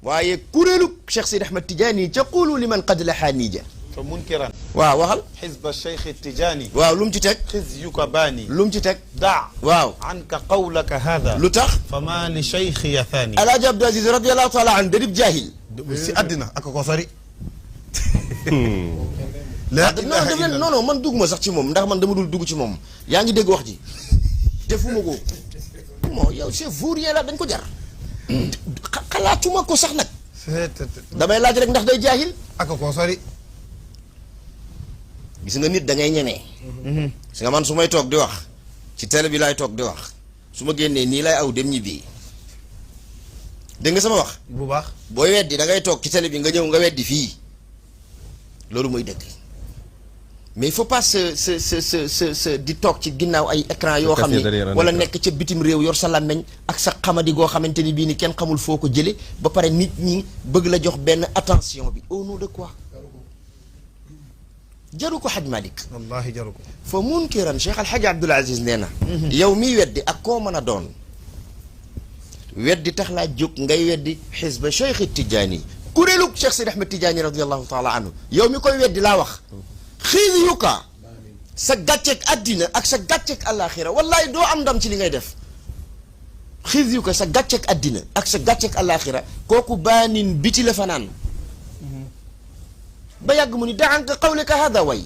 waaye kuréelu Cheikh Sidi Ahmed Tidiane ca qulu liman qad lahaa niija fa munkiran waaw waxal xizba Cheikh Tidiane waaw lu mu ci teg xizyuka baani lu mu ci teg daa waaw anka qawlaka hada lu tax fa maa li Cheikh yathani Alaaji Abdou Aziz radiyallahu taala an dadib jaahil si àddina ak ko sori non man dugguma sax ci moom ndax man dama dul dugg ci moom yaa ngi dégg wax ji defuma ko moo yow c'est vaurien la dañ ko jar xalaatuma ko sax nag damay laaj rek ndax day jaahil ak ko sori gis nga nit da ngay ñemee gis nga man su may toog di wax ci télé bi laay toog di wax su ma génnee nii lay aw dem ñibbi dégg nga sama wax bu baax booy weddi da ngay toog ci télé bi nga ñëw nga weddi fii loolu mooy dëgg mais il faut pas se di toog ci ginnaaw ay écran yoo xam ne wala nekk ca bitim réew yor sa làmmeñ ak sa xamadi goo xamante ni bii ni kenn xamul foo ko jële ba pare nit ñi bëgg la jox benn attention bi au nom de quoi jaru ko Hadj Malick wallahi jaru ko fa munkiran Cheikh Al Hadj Abdoul Aziz nee na yow miy weddi ak koo mën a doon weddi tax laa jóg ngay weddi xisba Cheikh Tidiane kuréelu Cheikh Sidi Ahmed Tidiane radiallahu taala anhu yow mi koy weddi laa wax xiizyuka sa gàcceeg àddina ak sa gàcceeg àllaaxira wallahi doo am ndam ci li ngay def xiizyuka sa gàcceeg àddina ak sa gàcceeg àllaaxira kooku baanin biti la fanaan ba yàgg mu ni daanka qawlika hada way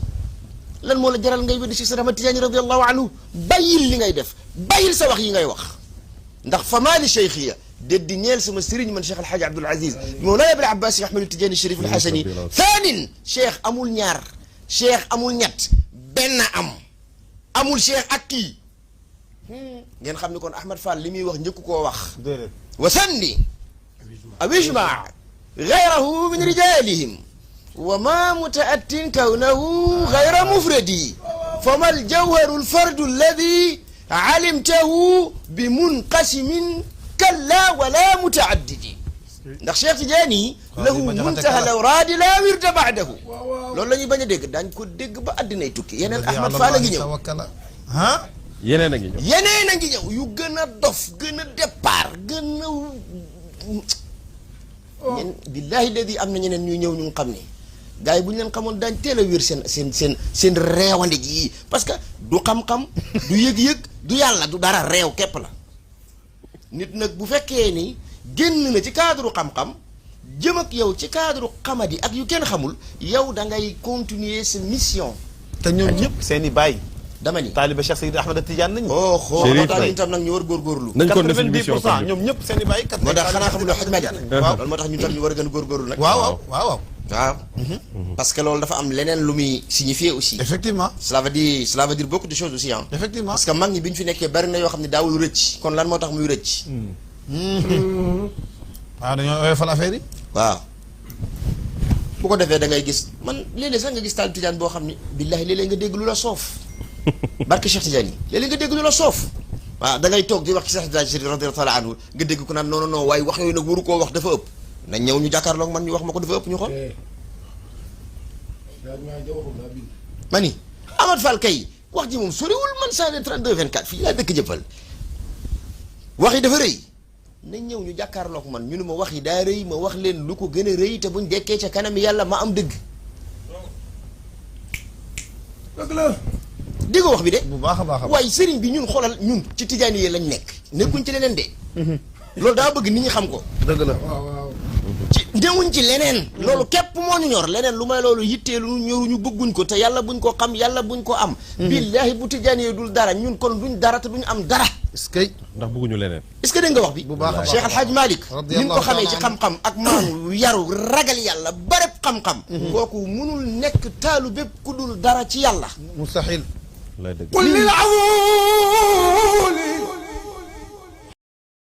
lan moo la jaral ngay weddi Cheikh Sidi Ahmed Tidiane radiallahu anhu bàyyil li ngay def bàyyil sa wax yi ngay wax ndax famaali cheikhiya déddi ñeel sama sëriñ man Cheikh Alhaji Abdoul Aziz Mawlana Abul Abbas Ahmed Tidiane Chérif al Hasani thaanin cheikh amul ñaar cheikh amul ñett benn amul cheikh ak kii ngeen xam ni kon Ahmed Fall li muy wax njëkku koo wax wa sanni aw ijmaa gayrahu min rijalihim wa ma mutaattin kawnahu gayra mufradi fama aljawharu alfardu alladi alimtahu bi munqasimin kalla wala mutaaddidi ndax Cheikh Tidiane lahu muntaha al-awraadi laa wirda ba'dahu loolu la ñuy bañ a dégg daañ ko dégg ba àddinay tukki yeneen Ahmed Fall a ngi ñëw yeneen a ngi ñëw yeneen a ngi ñëw yu gën a dof gën a départ gën a billaahi ladi am na ñeneen ñuy ñëw ñu xam ne gars yi bu ñu leen xamoon daañ teel a wér seen reewande ji parce que du xam-xam du yëg-yëg du yàlla du dara réew képp la nit nag bu fekkee ni génn na ci cadre xam-xam jëm ak yow ci cadre xamadi ak yu kenn xamul yow da ngay continuer sa mission. te ñoom ñëpp seen i baay. dama ni taaliba Cheikh Sidi Ahmed Tidiane nañu. oh xoo tax ñun tam nag ñu war góorgóorlu. nañ ko def mission 90% ñoom ñëpp seen i baay. moo tax xanaa xamul ne xaj ma jaar. waaw loolu moo tax ñun tam ñu war a gën a góorgóorlu nag. waaw waaw waaw. waaw. parce que loolu dafa am leneen lu muy signifier aussi. effectivement. cela veut dire beaucoup de choses aussi ah. effectivement parce que mag ñi bi ñu fi nekkee bari na yoo xam ne daawul rëcc. kon lan moo tax muy rëcc. waaw dañoo oyofal affaire yi. waaw bu ko defee da ngay gis man léeg-léeg sax nga gis taal Tidiane boo xam ni billahi léeg-léeg nga dégg lu la soof barke Cheikh Tidiane yi léeg-léeg nga dégg lu la soof waaw da ngay toog di wax ci Cheikh Tidiane radiyallahu taala anhu nga dégg ko naan non non non waaye wax yooyu nag waru koo wax dafa ëpp nañ ñëw ñu jàkkaarloog man ñu wax ma ko dafa ëpp ñu xool ma ni Amath Fall kay wax ji moom soriwul man 132 24 fii laa dëkk jëppal wax yi dafa rëy nañ ñëw ñu jàkkaarloog man ñu ne ma wax yi daa rëy ma wax leen lu ko gën a rëy te buñ dekkee ca kanam yàlla ma am dëgg dëgg la. dégg wax bi de. bu baax a baax waaye sëriñ bi ñun xoolal ñun ci tijaan yi lañ nekk nekkuñ ci leneen de. loolu daa bëgg nit ñi xam ko. dëgg la. ci newuñ ci leneen. loolu képp moo ñu ñor leneen lu may loolu yitteelu ñoruñu bëgguñ ko te yàlla buñ ko xam yàlla buñ ko am. billaahi bu tijaan yi dul dara ñun kon duñ dara te duñ am dara. est-ce que. ndax bëgguñu leneen. est-ce que dégg nga wax bi. bu baax a baax Cheikh Al Hadj Malick. ni mu ko xamee ci xam-xam ak maanu yaru ragal yàlla bareb xam-xam. kooku munul nekk taalu bépp ku dul dara ci yàlla. mustahil. lay dëgg. قل للعول